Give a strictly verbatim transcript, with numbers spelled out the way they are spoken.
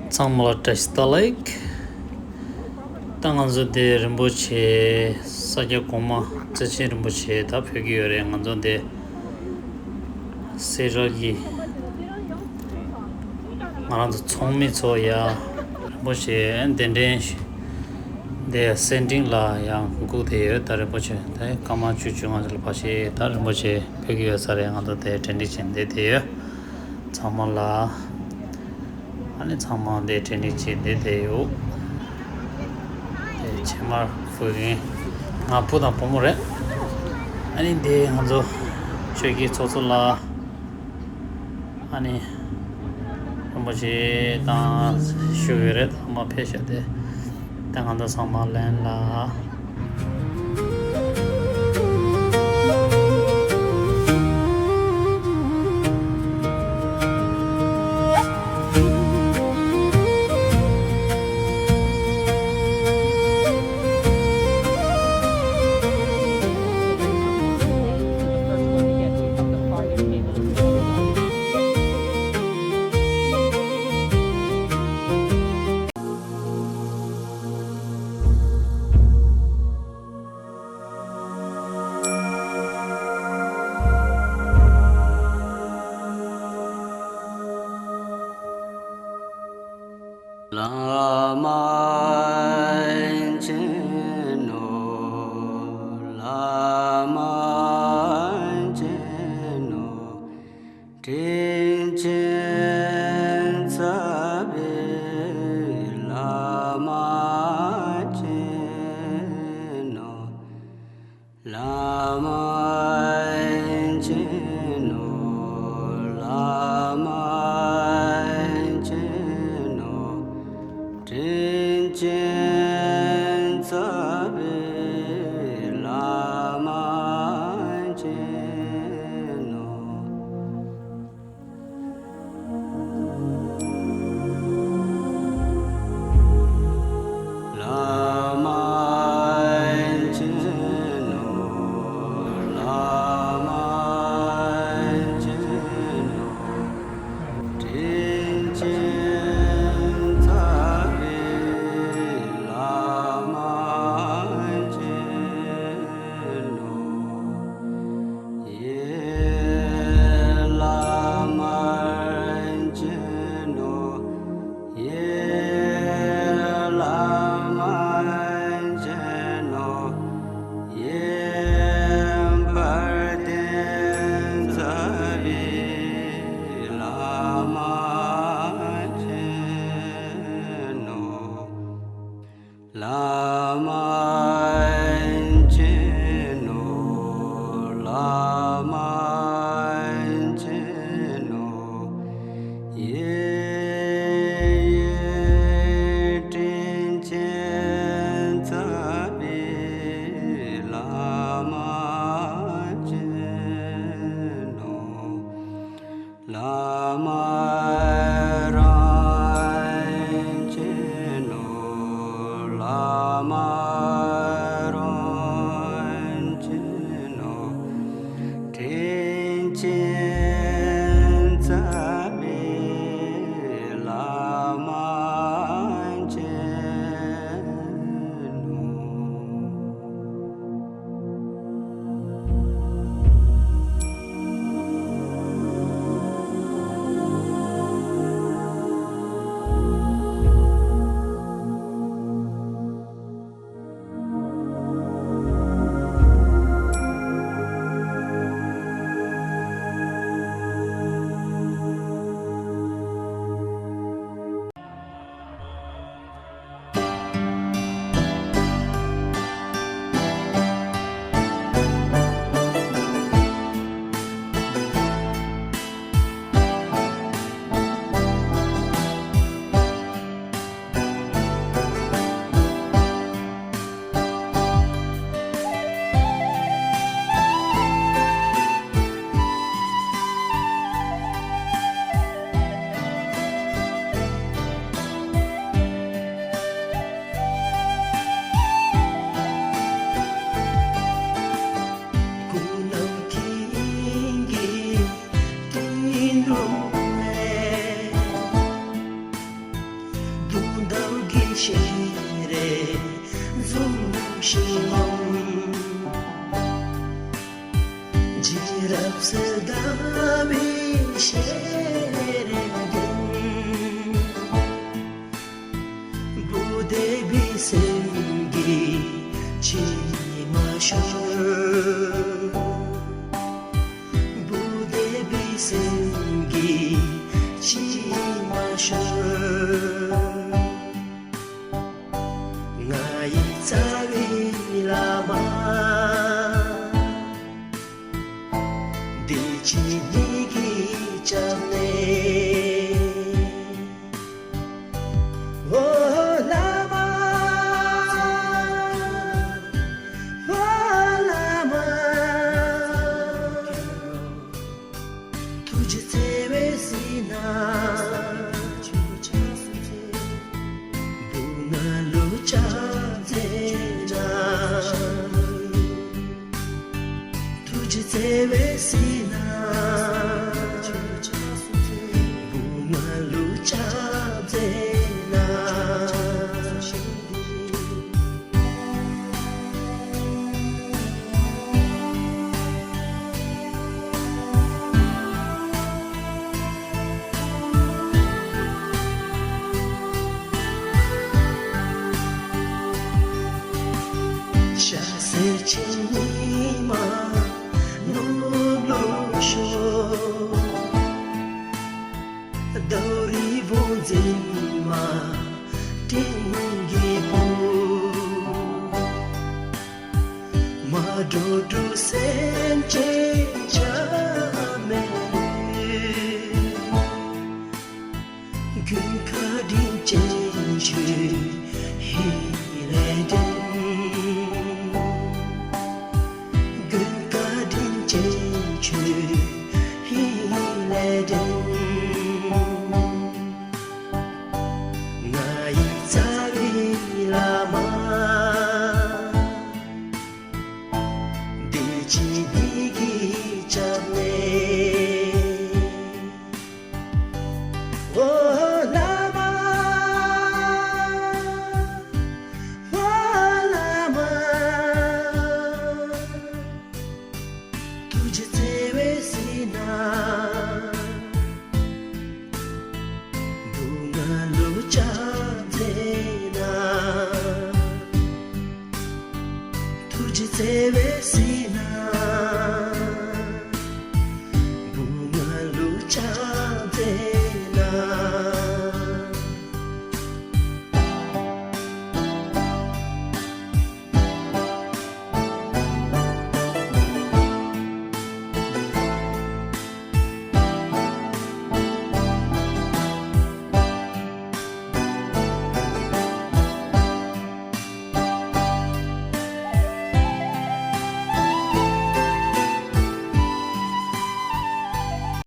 ཚང་མ་ལ་བཀྲ་ཤིས་བདེ་ལེགས། ད་ང་ཚོ་འདི་རིན་པོ་ཆེ་ས་སྐྱ་གོང་མ་བརྩེ་ཆེན་རིན་པོ་ཆེ་ད་ཕེབས་ཀྱི་ཡོད་རེད། ང་ཚོ་འདི་སེ་ར་གི་ང་རང་ཚོ་ཚོགས་མི་ཚོ་ཡ་རིན་པོ་ཆེ་གདན་འདྲེན་འདི་སེ་འབྲིང་ལ་ཡང་སྒུག་བསྡད་ཡོད། ད་རིན་པོ་ཆེ་ད་སྐར་མ་བཅུ་བཅོ་ལྔ་ཙམ་ལ་ཕར་ཞིག་ད་རིན་པོ་ཆེ་ཕེབས་ཀྱི་ཡོད་ས་རེད། ང་ཚོ་དེ་གྲ་སྒྲིག་བྱས་བསྡད་བསྡད་ཡོད། ཚང་མ་ལ། ཨ་ནི་ཚང་མ་འདི་གྲ་སྒྲིག་བྱས་བསྡད་བསྡད་ཡོད། དེ་ཕྱེ་མར་ཕུལ་མཁན་ང་བུ་དང་བུ་མོ་རེད། ཨ་ནི་འདི་ང་ཚོ་ཆོས་ཀྱི་ཚོགས་གཙོ་ལགས། ཨ་ནི་རིན་པོ་ཆེ་དང་ཞུ་ཡོད་རེད། ཚང་མ་ཕེབས་ཤོག་དེ། ད་ང་ཚོ་ཚང་མ་ལན་ལ། བླ་མ་མཁྱེན་ནོ། བླ་མ་མཁྱེན་ནོ། དྲིན་ཅན་རྩ་བའི་བླ་མ་མཁྱེན་ནོ། བླ་མ་མཁྱེན་ནོ། བླ་མ་མཁྱེན་ནོ། དྲིན་ཅན་རྩ་བའི་བླ་མ་མཁྱེན་ནོ། རྗེས་རབས་སུ་བདག་མེད་ཤེས་རིག་ལྡན། བུ་འདས་པའི་སེམས་ཀྱིས་ཕྱི་མ་ཤོར། བུ་འདས་པའི་སེམས་ཀྱིས་ཕྱི་མ་ཤོར། ང་ཡི་རྩ་བའི་བླ་མ། བདེ་ཆེན་སྙིང་གི་སྐྱབས་གནས། ཨོ་བླ་མ། ཨོ་བླ་མ། ཐུགས་རྗེ་བརྩེ་བའི་བསིལ་ནས། བུ་ང་ལུ་སྐྱབས་མཛད་ན། ཐུགས་རྗེ་བརྩེ་བའི་བསིལ་ནས། བུ་ང་ལུ་སྐྱབས་མཛད་ན། ཤ་ཟེར་ཆེན་ཉི་མ་ནུབ་ལོ་ཤོར། རྡོ་རི་བོ་འཛིན་མ་སྤྲིན་གྱི་བུ། མ་འགྲོ་འགྲོ་སེམས་ཅན་ཆ་མེད། ཀུན་དགའ་དྲིན་ཅན་ཁྱོད་ཧི་ལས་འདྲེན། ཀུན་དགའ་དྲིན་ཅན་ཁྱོད་ཧི་ལས་འདྲེན། ང་ཡི་རྩ་བའི་བླ་མ། བདེ་ཆེན་སྙིང་གི་སྐྱབས་གནས། ཨོ་བླ་མ། ཨོ་བླ་མ། ཐུགས་རྗེ་བརྩེ་བའི་བསིལ་ནས།